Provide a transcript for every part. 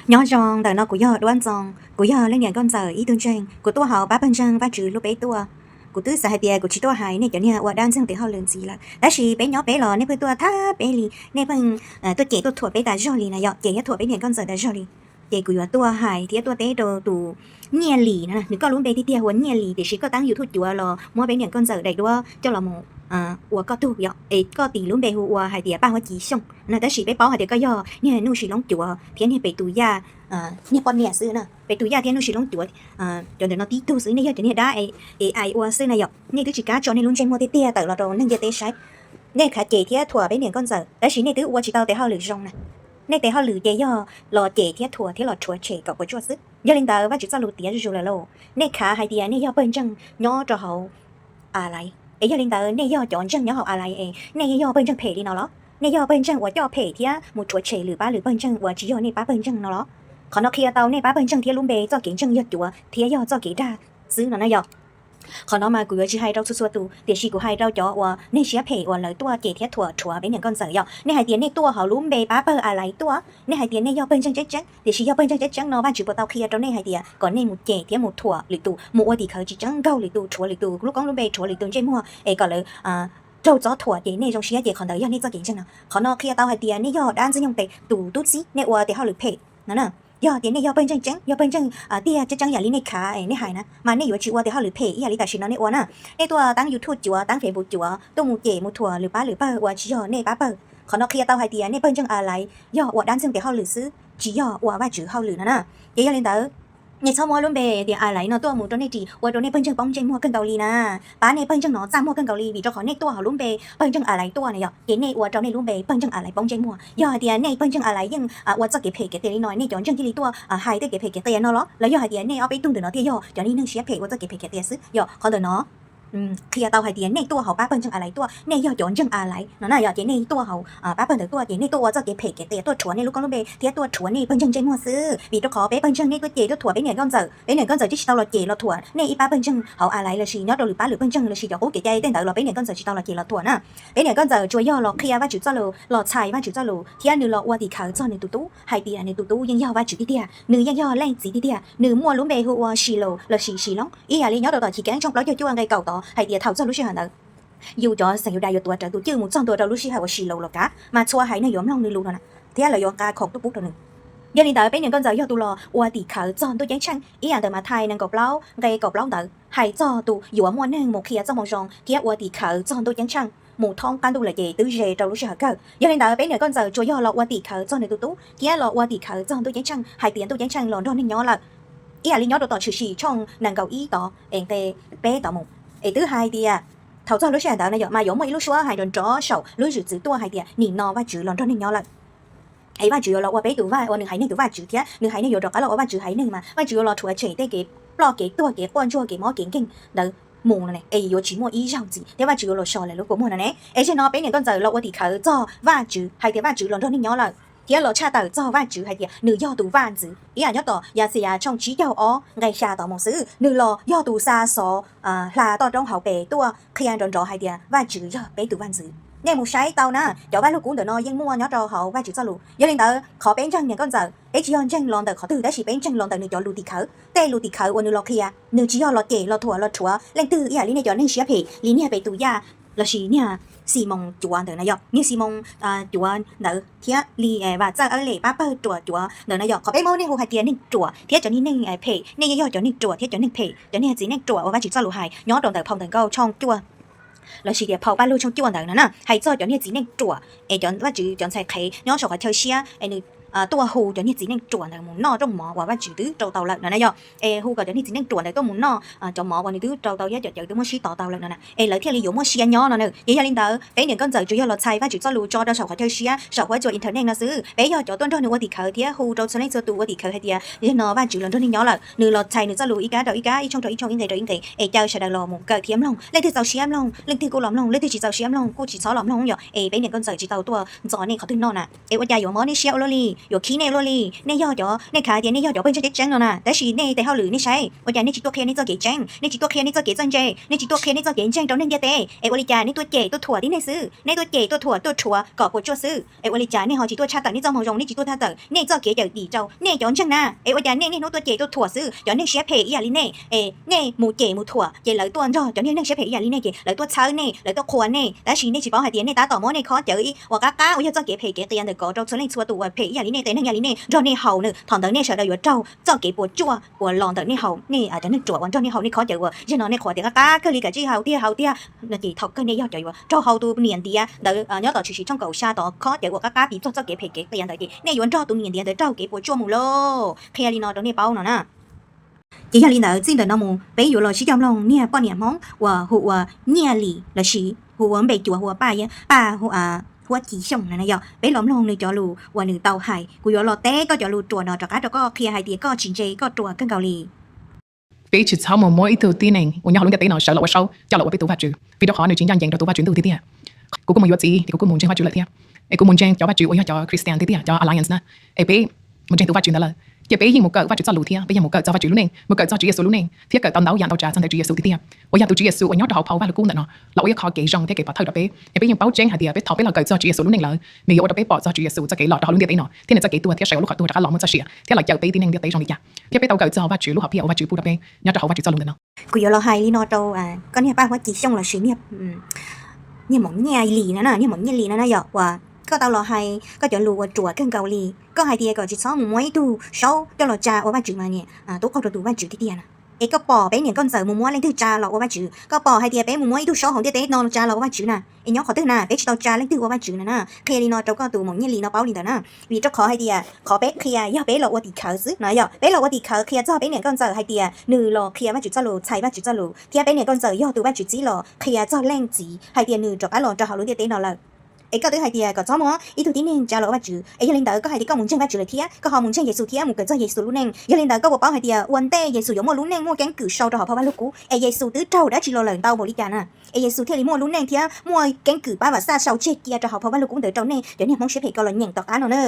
Nyob zoo, ntawm no kuv yog Duab Ntxoo, kuv yog leej niam nkauj ntxawm ib tug ntseeg, kuv tuaj hauv pab pawg ntseeg Vaj Tswv lub peb tuaj. Kuv twb xav hais tias kuv tsis tuaj hais nej cov niag ua dab ntxwg tes hauj lwm ntxiv lawm, tab sis peb nyob peb los nej pheej tuaj thab peb li, nej pheej tuaj cem tuaj thuam peb tas zog li na yom, cem thiab thuam peb niam nkauj ntxawm tas zog li. Ces kuv yuav tuaj hais thiab tuaj teb rau tus Nyiaj Lis no, nws koj lub npe tiag tiag ua Nyiaj Lis, tiam sis koj tab YouTube cuav los muab peb niam nkauj ntxawm daim duab coj los mus ua koj tug yom, es koj tis lub npe hu ua hais tias Paj Huab Ci Xyooj no, tab sis peb paub hais tias koj yog niag Nuj Sis Loob cuav thiab niag Pes Tus Yaj niag poj niam xwb na. Pes Tus Yaj thiab Nuj Sis Loob cuav cov ntawm no tib tug xwb, nej yog cov niag dab es ua xwb na yom. Nej twb tsis kam tso nej lub ntsej muag tiag tiag tawm los rau neeg ntiaj teb saib. Nej khav cem thiab thuam peb niam nkauj ntxawm, tab sis nej twb ua tsis tau tes hauj lwm zoo na. Nej tes hauj lwm ces yog los cem thiab thuam thiab los rhuav tshem kom puas tsuaj xwb. Yog li ntawd Vaj Tswv txoj lus tiav zuj zus lawm lauj. Nej khav hais tias nej yog pawg ntseeg nyob rau hauv A Laiv, es yog li ntawd nej yog cov ntseeg nyob hauv A Laiv es nej yeej yog pawg ntseeg phem li no los? Nej yog pawg ntseeg uas coj phem thiab mus rhuav tshem lwm pab lwm pawg ntseeg uas tsis yog nej pab pawg ntseeg no los? Qhov no qhia tau nej pab pawg ntseeg thiab lub npe txoj kev ntseeg yog cuav thiab yog txoj kev dag xwb no na yom. Qhov no mas kuv yuav tsis hais rau txhua txhua tus, tiam sis kuv hais rau cov uas neeg siab phem uas lawv tuaj cem thiab thuam rhuav peb niam nkauj ntxawm yom. Nej hais tias nej tuaj hauv lub npe pab pawg A Laiv tuaj, nej hais tias nej yog pawg ntseeg tseeb tseeb, tiam sis yog pawg ntseeg tseeb tseeb no Vaj Tswv puas tau qhia rau nej hais tias kom nej mus cem thiab mus thuam lwm tus, mus ua tim khawv tsis tseeb nkaug lwm tus, rhuav lwm tus lub koob lub npe, rhuav lwm tus ntsej muag es kom lawv raug txob thuam ces nej zoo siab ces qhov ntawd yog nej txoj kev ntseeg no? Qhov no qhia tau hais tias nej yog dab ntxwg nyoog tes tus tub txib, nej ua tes hauj lwm phem no na. Yog tias nej yog pawg ntseeg tseeb, yog pawg ntseeg tiag tseeb tseeb yam li nej khav nej hais na, mas nej yuav tsis ua tes hauj lwm phem ib yam li tam sim no nej ua na. Nej tuaj taab YouTube cuav, taab Facebook cuav tuaj mus cem mus thuam lwm pab lwm pawg uas tsis yog nej pab pawg. Qhov no qhia tau hais tias nej pawg ntseeg A Laiv yog ua dab ntxwg tes hauj lwm xwb, tsis yog ua Vaj Tswv hauj lwm no na. Ces yog li ntawd, nej txhob muab lub npe tias A Laiv no tuaj mus rau nej ris ua rau nej pawg ntseeg poob ntsej muag kawg nkaus li na. Pab nej pawg ntseeg no txaj muag kawg nkaus li, vim rau qhov nej tuaj hauv lub npe pawg ntseeg A Laiv tuaj na yom, ces nej ua rau nej lub npe pawg ntseeg A Laiv poob ntsej muag. Yog hais tias nej pawg ntseeg A Laiv yeej ua txoj kev phem kev qias li no, nej cov ntseeg thiaj li tuaj hais tej kev phem kev qias no los? Los yog hais tias nej ob peb tug ntawm no thiaj yog cov niag neeg siab phem ua txoj kev phem kev qias xwb yom? Qhov ntawm no qhia tau hais tias nej tuaj hauv pab pawg ntseeg A Laiv tuaj, nej yog cov ntseeg A Laiv no na yom, ces nej tuaj hauv pab pawg ntawd tuaj ces nej tuaj ua txoj kev phem kev qias, tuaj rhuav nej lub koob lub npe thiab tuaj rhuav nej pawg ntseeg ntsej muag xwb. Vim rau qhov peb pawg ntseeg nej tuaj cem tuaj thuam peb niam nkauj ntxawm, peb niam nkauj ntxawm twb tsis tau los cem los thuam nej ib pab pawg ntseeg hauv A Laiv lossis nyob rau lwm pab lwm pawg ntseeg lossis cov qub kev cai tej ntawd los peb niam nkauj ntxawm tsis tau los cem los thuam na. Peb niam nkauj ntxawm tsuas yog los qhia Vaj Tswv txoj lus, los txhais Vaj Tswv txoj lus thiab nws los ua tim khawv txog nws tus tub hais tias nws tus tub yeej yog Vaj Tswv tiag tiag, nws yeej yog Leej Txiv tiag tiag, nws muaj lub npe hu ua Sis Laus lossis Sis Loob. Ib yam li nyob rau tom Chiv Keeb tshooj plaub caug cuaj nqe kaum tod hais tias thaum txog lub sij hawm ntawd yus cov xeem Yus Das yuav tuav rawv tus cwj mus txog ntua rau lub sij hawm uas Sis Laus los kav mas txhua haiv neeg yuav mloog nws lus no na, thiab lawv yuav nqa khoom tuaj pub rau nws. Yog li ntawd peb niam nkauj ntxawm yog tus los ua tim khawv txog ntuj ceeb tsheej ib yam ntawm Mathais nees nkaum plaub nqe kaum plaub ntawd hais txog tus yuav muaj neeg mus qhia txoj moo zoo thiab ua tim khawv txog ntuj ceeb tsheej mus thoob qab ntuj lawm ces twb ze rau lub sij hawm kawg. Yog li ntawd peb niam nkauj ntxawm tsuas yog los ua tim khawv txog nws tus tub thiab los ua tim khawv txog ntuj ceeb tsheej hais tias ntuj ceeb tsheej los nrog neeg nyob lawm. Ib yam li nyob rau tom Tshwm Sim tshooj nees nkaum ib tod es nqe peb tod mus, es twb hais tias thaum txog lub sij hawm ntawd na yom mas yuav muaj ib lub suab hais nrov nrov saum lub zwm txwv tuaj hais tias nim no Vaj Tswv los nrog neeg nyob lawm. Es Vaj Tswv yuav los ua peb tus vaj, ua nws haiv neeg tus Vajtswv thiab nws haiv neeg yuav rov qab los ua Vajtswv haiv neeg mas Vaj Tswv yuav los rhuav tshem tej kev ploj kev tuag kev quaj ntsuag kev mob kev nkeeg ntawd mus no ne, es yuav tsis muaj ib zaug ntxiv thiab Vajtswv yuav los so lawv lub kua muag no ne. Es zaum no peb niam nkauj ntxawm los ua tim khawv txog Vajtswv hais tias Vajtswv los nrog neeg nyob lawm thiab los tshaj tawm txog Vajtswv hais tias nws yog tus vaj ntxwv. Ib yam nyob tom Yaxayas tshooj tsib caug ob nqe xya tod mus xwb, nws los yog tus xa xov hla toj roob hauv pes tuaj qhia nrov nrov hais tias Vajtswv yog peb tus vaj ntxwv. Nej mus saib tau na, cov vaj lug kub ntawm no yeej muaj nyob rau hauv Vajtswv txoj lus. Yog li ntawd qhov peb ntseeg niam nkauj ntxawm peb tsis yog ntseeg los ntawm qhov twg, tab sis peb ntseeg los ntawm nws cov lus tim khawv. Tej lus tim khawv uas nws los qhia, nws tsis yog los cem los thuam los rhuav leej twg ib yam li nej cov neeg siab phem li niag Pes Tus Yaj lossis niag Ximoos cuav ntawd na yom, niag Ximoos cuav ntawd thiab li Vam Txawj Ab Lem pab pawg ruam cuav ntawd na yom. Qhov peb Hmoob nej hu hais tias neeg ruam thiab cov niag neeg phem, nej yeej yog cov neeg ruam thiab cov neeg phem, cov niag txiv neeg ruam uas Vajtswv txoj lus hais nyob rau ntawm phau ntawv nkauj tshooj cuaj lossis tias phau Paj Lug tshooj cuaj ntawd no na, hais txog cov niag txiv neej ruam es cov Vajtswv cov ntxhais qhev nyob saum qhov chaw siab es nws tuaj hu cov niag txiv neej ruam ntawd mus noj rooj mov uas Vajtswv twb rau tau lawm no na yom. Es hu kom cov niag txiv neej ruam ntawd tuaj mus noj cov mov uas nws twb rau tau thiab cov cawv twb muab sib tov tau lawm no na, es lawv thiaj li yuav muaj sia nyob no na. Ces yog li ntawd peb niam nkauj ntxawm tsuas yog los txhais Vajtswv txoj lus tso rau saum qhov chaw siab saum huab cua internet no xwb. Peb yog cov tuaj nrog nws ua tim khawv thiab hu rau txhua leej txhua tus ua tim khawv hais tias yog no Vajtswv los nrog neeg nyob lawm. Nws los txhais nws txoj lus ib kab rau ib kab, ib tshooj rau ib tshooj, ib nqe rau ib nqe, es caw sawv daws los mus kawm thiab mloog. Leej twg txaus siab mloog, leej twg kuj los mloog, leej twg tsis txaus siab mloog kuj tsis txhob los mloog yom. Es peb niam nkauj ntxawm tsis tau tuaj ntxov nej qhov twg noj na, es ua cas yuav mob nej siab ua luaj li. Yuav khib nej luaj li, nej yog cov, nej khav tias nej yog cov pawg ntseeg tseeb tseeb no na, tab sis nej tes hauj lwm nej saib, ua cas nej tsis tuaj qhia nej txoj kev tseeb, nej tsis tuaj qhia nej txoj kev txawj ntse, nej tsis tuaj qhia nej txoj kev ntseeg rau neeg ntiaj teb, es ua li cas nej tuaj cem tuaj thuam tib neeg xwb, nej tuaj cem tuaj thuam tuaj rhuav kom puas tsuaj xwb, es ua li cas nej ho tsis tuaj tshaj tawm nej txoj moo zoo, nej tsis tuaj tshaj tawm nej txoj kev cawm dim rau nej cov ntseeg na, es ua cas nej niaj hnub tuaj cem tuaj thuam xwb, cov neeg siab phem ib yam li nej, es nej mus cem mus thuam ces lawv tuaj nrog cov niag neeg siab phem ib yam li nej ces lawv tuaj txhawb nej, lawv tuaj qhuas nej, tab sis nej tsis paub hais tias nej tab tom muab nej khob cawv ib uas qab qab uas yog txoj kev phem kev qias ntawm kov rau txhua leej txhua tus uas phem ib yam li nej, tes neeg ib yam li nej nrog nej haus na, thaum ntawd nej sawv daws yuav raug txoj kev puas tsuaj uas los ntawm nej haus, nej cov neeg ruam uas nrog nej haus nej khob cawv uas zaum no nej qhuas tias qab qab kawg li, kav tsij haus tiag haus tiag no ces thaum kawg nej yog cov yuav raug haus tus niam ntiav ntawd nyob tom tshwm sim tshooj kaum xya tod khob cawv uas qab qab piv txog txoj kev phem kev qias ntawd ces nej yuav nrog tus niam ntiav ntawd raug kev puas tsuaj mus lauj. Qhia li no rau nej paub no na. Ces yog li ntawd txij ntawm no mus peb yuav los sib coj mloog niag poj niam Hmoob uas hu ua Nyiaj Lis lossis hu ua npe cuav hu ua Paj, Paj Huab Ci Xyooj na yog, peb los mloog nws cov lus uas nws tau hais. Kuv yuav los teb koj cov lus ruam no rov qab rau koj qhia hais tias koj tsis ntse koj ruam kawg nkaus li. Peb tsis txhob mus muab ib tug tib neeg uas nyob hauv lub ntiaj teb no sawv los ua saub coj los ua peb tus Vajtswv, vim rau qhov nws tsis ncaj ncees rau tus Vajtswv ntuj tiag tiag. Kuv kuj mus yuav txiv ces kuv kuj mus ntseeg Vajtswv lawm thiab, es kuv mus ntseeg cov Vajtswv uas yog cov Christian tiag tiag, cov Alliance na, es peb mus ntseeg tus Vajtswv ntawd lawm ces peb yeej mus kawm Vajtswv txoj lus thiab peb yeej mus kawm txog Vajtswv lub neej, mus kawm txog Tswv Yexus lub neej thiab kawm tau ntau yam ntau tsav txog ntawm Tswv Yexus tiag tiag uas yog tus Tswv Yexus uas nyob rau hauv phau Vaj Lug Kub ntawm no los ua ib qho kev zoo thiab kev pov thawj rau peb. Es peb yeej paub tseeb hais tias peb thaum peb los kawm txog Tswv Yexus lub neej lawm, nws yuav ua rau peb pom txog Tswv Yexus txoj kev los rau hauv lub ntiaj teb no thiab nws txoj kev tuag thiab sawv hauv lub qhov tuag rov qab los muaj txoj sia thiab los cawm peb tib neeg ntiaj teb zoo li cas, thiab peb tau kawm txog Vajtswv lub hom phiaj uas Vajtswv pub rau peb nyob rau hauv Vajtswv txoj lus ntawm no. Kuv yuav los hais li no rau koj niag Paj Huab Ci Xyooj lossis niag Maum Nyiaj Lis no na, niag Maum Nyiaj Lis no na yog uas koj tau los hais koj cov lus uas ruam kawg nkaus li. Koj hais tias kom tsis txhob mus muab ib tug saub coj los tsa ua Vajtswv mas niam tub qaug rau tus Vajtswv tiag tiag na. Es koj pom peb niam koj ntxawm mus muab leej twg tsa los ua Vajtswv? Koj pom hais tias peb mus muab ib tug saub hauv ntiaj teb no los tsa los ua Vajtswv na? Es nyob qhov twg na, peb tsis tau tsa leej twg ua Vajtswv na na. Qhia li no rau koj tus Maum Nyiaj Lis no paub li ntawd na. Vim rau qhov hais tias qhov peb qhia yog peb los ua tim khawv xwb no, yog peb los ua tim khawv qhia txog peb niam koj ntxawm hais tias nws los qhia Vajtswv txoj lus, txhais Vajtswv txoj lus, thiab peb niam koj ntxawm yog tus Vajtswv txib los qhia txog Leej Txiv hais tias nws rov qab los rau hauv lub ntiaj teb no lawm. Es koj twb hais tias kom txhob muab ib tug tib neeg tsa los ua Vajtswv, es yog li ntawd koj hais tias koj mus ntseeg Vajtswv lawm thiab koj ho mus ntseeg Yexus thiab mus kawm txog Yexus lub neej, yog li ntawd koj puas paub hais tias ua ntej Yexus yuav muaj lub neej muaj keeb kwm sau rau hauv phau Vaj Lug Kub, es Yexus twb raug dab tsi los lawm ntau npaum li cas na, es Yexus thiaj li muaj lub neej thiab muaj keeb kwm pab vam xaj sau tseg cia rau hauv phau Vaj Lug Kub ntawd rau nej cov niag Hmoob siab phem ko los nyeem tom qab no na.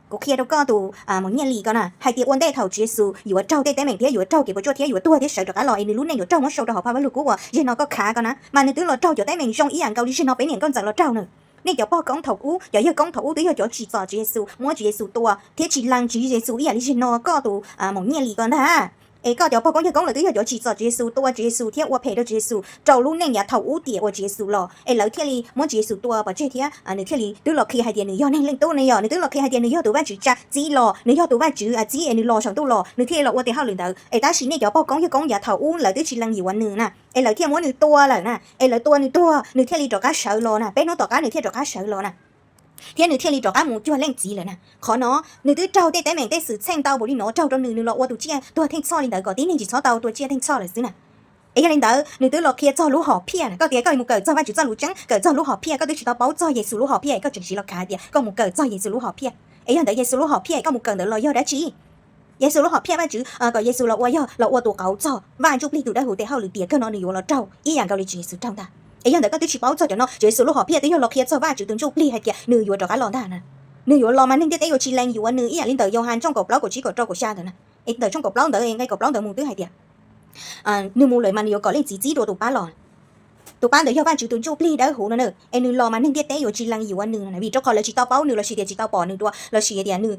Kuv qhia rau koj tus Maum Nyiaj Lis ko na hais tias ua ntej thaum Tswv Yexus yuav raug tej teeb meem thiab yuav raug kev puas tsuaj thiab yuav tuag thiab sawv rov qab los es nws lub neej yuav raug muab sau rau hauv phau Vaj Lug Kub uas zaum no koj khav ko na, mas nws twb los raug cov teeb meem zoo ib yam nkaus li zaum no peb niam koj ntxawm los raug na. Nej cov pog koob thaum ub, cov yawg koob thaum ub twb yog cov tsim txom Tswv Yexus, muab Tswv Yexus tua thiab tsis lees Tswv Yexus ib yam li zaum no koj tus Maum Nyiaj Lis ko ntag. Es koj cov pog koob yawg koob lawv twb yog cov tsim txom Tswv Yexus, tua Tswv Yexus thiab ua phem rau Tswv Yexus rau lub neej yav thaum ub tiam uas Tswv Yexus los, es lawv thiaj li muab Tswv Yexus tua pov tseg thiab nws thiaj li twb los qhia hais tias nws yog Neeg Leej Tub ne, yog nws twb los qhia hais tias nws yog tus Vajtswv tsa txib los, nws yog tus Vajtswv txib es nws los saum ntuj los, nws thiaj li los ua tes hauj lwm ntawd. Es tab sis nej cov pog koob yawg koob yav thaum ub lawv twb tsis lees yuav nws na, es lawv thiaj muab nws tua lawm na, es lawv tua nws tuag nws thiaj li rov qab sawv los na, peb hnub tom qab nws thiaj rov qab sawv los na, thiab nws thiaj li rov qab mus cuag Leej Txiv lawm na. Qhov no nws twb raug tej teeb meem tej xwm txheej ntau npaum li no raug rau nws, nws los ua tus tsiaj tuag theej txhoj li ntawd kom tib neeg tsis txhob tau tua tsiaj theej txhoj lawm xwb na. Es yog li ntawd nws twb los qhia txog lub hom phiaj na, koj tias koj mus kawm txog Vajtswv txoj lus tseeb, kawm txog lub hom phiaj, koj twb tsis tau paub txog Yexus lub hom phiaj es koj tseem siv los khav tias koj mus kawm txog Yexus lub hom phiaj. Es yog ntawd Yexus lub hom phiaj koj mus kawm ntawd los yog dab tsi? Yexus lub hom phiaj Vajtswv kom Yexus los ua, yog los ua tus qauv txog Vaj Ntsuj Plig tus dawb huv tes hauj lwm tiam kawg no nws yuav los raug ib yam nkaus li Tswv Yexus raug ntag. Es yog ntawd koj twb tsis paub txog cov no, Tswv Yexus lub hom phiaj twb yog los qhia txog Vajtswv tus Ntsuj Plig hais tias nws yuav rov qab los ntag na. Nws yuav los mas neeg ntiaj teb yuav tsis lees yuav nws ib yam li ntawm Yauhas tshooj kaum plaub kaum tsib kaum rau kaum xya ntawd na. Es ntawm tshooj kaum plaub ntawd es nqe kaum plaub ntawd mus twb hais tias nws mus lawm mas nws yuav kom Leej Txiv txib dua tus pab los. Tus pab ntawd yog Vajtswv tus Ntsuj Plig dawb huv no na, es nws los mas neeg ntiaj teb yuav tsis lees yuav nws vim rau qhov lawv tsis tau paub nws lossis tias tsis tau pom nws dua lossis tias nws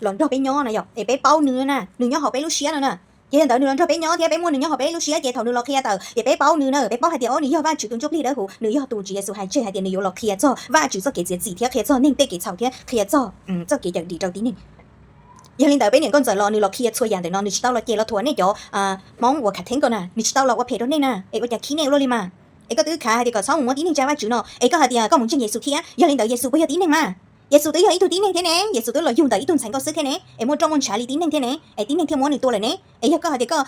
los nrog peb nyob no yom, es peb paub nws na, nws nyob hauv peb lub siab no na. Ces yog ntawd nws los nrog peb nyob thiab peb muaj nws nyob hauv peb lub siab ces thaum nws los qhia tawm ces peb paub nws na, peb paub hais tias o nws yog Vajtswv tus Ntsuj Plig dawb huv, nws yog tus Tswv Yexus hais tseg hais tias nws yuav los qhia txog Vajtswv txoj kev txiav txim thiab qhia txog neeg tej kev txhaum thiab qhia txog txoj kev cawm dim rau tib neeg. Yog li ntawd peb niam nkauj ntxawm los nws los qhia txhua yam ntawm no, nws tsis tau los cem los thuam nej cov Hmoob uas khav theeb ko na, nws tsis tau los ua phem rau nej na, es ua cas khib nej ua luaj li mas. Es koj twb khav hais tias kom txhob mus muab tib neeg tsa Vajtswv no, es koj hais tias koj mus ntseeg Yexus thiab, yog li ntawd Yexus puas yog tib neeg mas? Yexus twb yog ib tug tib neeg thiab ne, Yexus twb los yug ntawm ib tug ntxhais nkauj xwb thiab ne, es muaj rooj muaj ntshav li tib neeg thiab ne, es tib neeg thiaj muab nws tua lawm ne. Es yog koj hais tias koj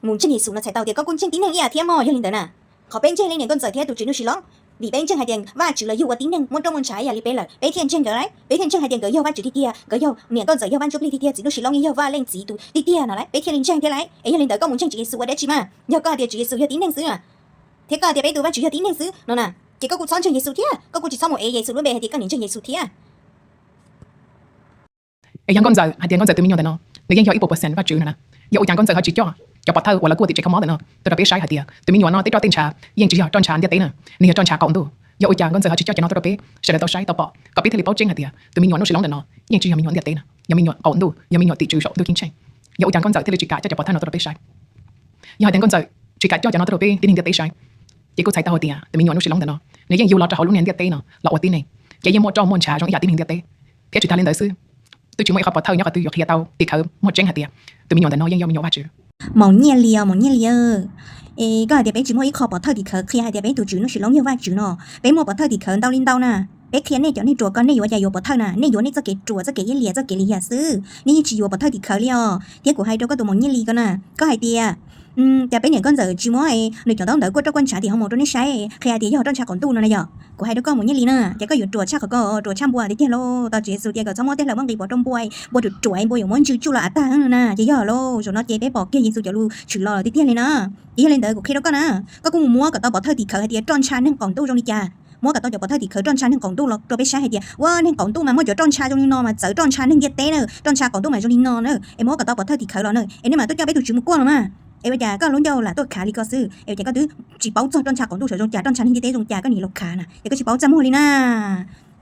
mus ntseeg Yexus no txhais tau tias koj kuj ntseeg tib neeg ib yam thiab mog, yog li ntawd na. Qhov peb ntseeg li niam nkauj ntxawm thiab tus Tswv Nuj Sis Loob, vim peb ntseeg hais tias Vajtswv los yug ua tib neeg muaj rooj muaj ntshav ib yam li peb lawm, peb thiaj ntseeg nkawd lauj, peb thiaj ntseeg hais tias nkawd yog Vajtswv tiag tiag, nkawd yog niam nkauj ntxawm yog Vaj Ntsuj Plig tiag tiag, Tswv Nuj Sis Loob yeej yog Vaj Leej Txiv tus tiag tiag no lauj, peb thiaj li ntseeg thiab lauj. Es yog li ntawd koj mus ntseeg Tswv Yexus ua dab tsi mas? Yog koj hais tias Tswv Yexus yog tib neeg xwb, thiab koj hais tias peb tus Vajtswv yog tib neeg xwb no na, ces koj kuj txhob ntseeg Yexus thiab, koj kuj tsis txhob mus ev Yexus lub npe hais tias koj niam ntseeg Yexus thiab. Es yog nkauj ntxawm hais tias nkauj ntxawm tus me nyuam ntawm no nws yeej yog ib puas percent Vajtswv no na, yog ua cas nkauj ntxawm ho tsis coj cov pov thawj uas lawv kuaj tim tsev kho mob ntawm no tuaj rau peb saib hais tias tus me nyuam no tej roj tej ntshav yeej tsis yog roj ntshav ntiaj teb na, nws yog roj ntshav qaum ntuj. Yog ua cas nkauj ntxawm ho tsis coj cov no tuaj rau peb sawv daws tau saib tau pom kom peb thiaj li paub tseeb hais tias tus me nyuam Nuj Sis Loob ntawm no yeej tsis yog me nyuam ntiaj teb na, yog me nyuam qaum ntuj, yog me nyuam tim tswv saum ntuj ceeb tsheej. Yog ua cas nkauj ntxawm thiaj li tsis kam coj cov pov thawj no tuaj rau peb saib? Yog hais tias nkauj ntxawm tsis kam coj cov no tuaj rau peb tib neeg ntiaj teb saib, ces kuj txhais tau hais tias tus me nyuam Nuj Sis Loob ntawm no nws yeej yug los rau hauv lub niag ntiaj teb no los ua tib neeg, ces yeej muaj roj muaj ntshav zoo ib yam tib neeg ntiaj teb. Thiab tsis tas li ntawd xwb, twb tsis muaj ib qho pov thawj nyob qhov twg yuav qhia tau tim khawv muaj tseeb hais tias tus me nyuam ntawm no yeej yog me nyuam Vajtswv. Maum Nyiaj Lis, Maum Nyiaj Lis, es koj hais tias peb tsis muaj ib qho pov thawj tim khawv qhia hais tias peb tus Tswv Nuj Sis Loob yog Vajtswv no. Peb muaj pov thawj tim khawv ntau li ntau na. Peb qhia nej cov neeg ruam ko nej yuav cas yuav pov thawj na, nej yuav nej txoj kev ruam txoj kev iab liam txoj kev li hiam xwb, nej yeej tsis yuav pov thawj tim khawv li os. Thiab kuv hais rau koj tus Maum Nyiaj Lis ko na, koj hais tias cas peb niam nkauj ntxawm tsis muab nws cov ntaub ntawv kuaj roj kuaj ntshav tim hauv mus rau nej saib qhia hais tias yog roj ntshav qaum ntuj no na yom. Kuv hais rau koj Maum Nyiaj Lis na, ces koj yuav ruam tshaj qhov ko, ruam tshaj npua tiag tiag lauj. Tau Tswv Yexus tias kom txhob muab tej hlawv muab nqis pov rau npua, npua ruam ruam npua yuav muab ntsw tsuj los av tag na. Ces yog lauj, zaum no ces peb pom kiag Yexus cov lus tshwm los tiag tiag li na. Ces yog li ntawd kuv qhia rau koj na, koj kuj mus muab kom tau pov thawj tim khawv hais tias roj ntshav neeg qaum ntuj zoo li cas. Muab kom tau cov pov thawj tim khawv roj ntshav neeg qaum ntuj los rau peb saib hais tias ua neeg qaum ntuj mas muaj cov roj ntshav zoo li no mas txawv roj ntshav neeg ntiaj teb na, roj ntshav qaum ntuj mas zoo li no na. Es muab kom tau pov thawj tim khawv los na, es nej mam tuaj coj peb tus Tswv mus kuaj los mas. Es ua cas koj lub ncauj lam tuaj khav li ko xwb? Es ua cas koj twb tsis paub txog roj ntshav qaum ntuj saum zoo cas, roj ntshav neeg ntiaj teb zoo cas, koj nim los khav na? Es koj tsis paub txaj muag li na.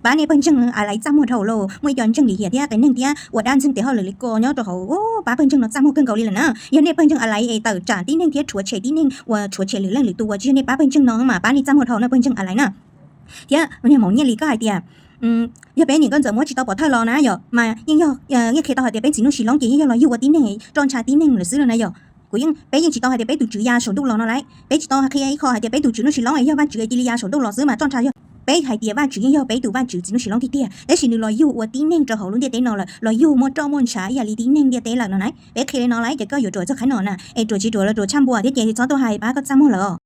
Pab nej pawg ntseeg a laiv txaj muag dhau lauj, muaj ib co ntseeg lim hiam thiab qias neeg thiab ua dab ntxeeg tes hauj lwm li ko nyob rau hauv pab pawg ntseeg no txaj muag kawg nkaus li lawm na. Yog nej pawg ntseeg a laiv es tawm tsam tib neeg thiab rhuav tshem tib neeg uas rhuav tshem lwm leej lwm tus uas tsis yog nej pab pawg ntseeg no mas pab nej txaj muag dhau na pawg ntseeg a laiv na. Thiab niag Maum Nyiaj Lis koj hais tias yog peb niam nkauj ntxawm muab tsis tau pov thawj los na yom mas yeej yog, yeej qhia tau hais tias peb txiv Nuj Sis Loob ces yeej yog los yug ua tib neeg roj ntshav tib neeg lawm xwb no na yom. Kuv yeej, peb yeej tsis tau hais tias peb tus Tswv ya saum ntuj los no lauj, peb tsis tau qhia ib qho hais tias peb tus Tswv Nuj Sis Loob es yog Vajtswv cia li ya saum ntuj los xwb mas roj ntshav yog. Peb hais tias Vajtswv yeej yog peb tus Vajtswv txiv Nuj Sis Loob tiag tiag, tab sis nws los yug ua tib neeg rau hauv lub ntiaj teb no lawm, los yug muaj roj muaj ntshav ib yam li tib neeg ntiaj teb lawm no na. Peb qhia li no lauj, ces koj yuav ruam txog qhov no na, es ruam tsis ruam los ruam tshaj npua thiab ces txhob tuaj hais pab koj txaj muag lawm.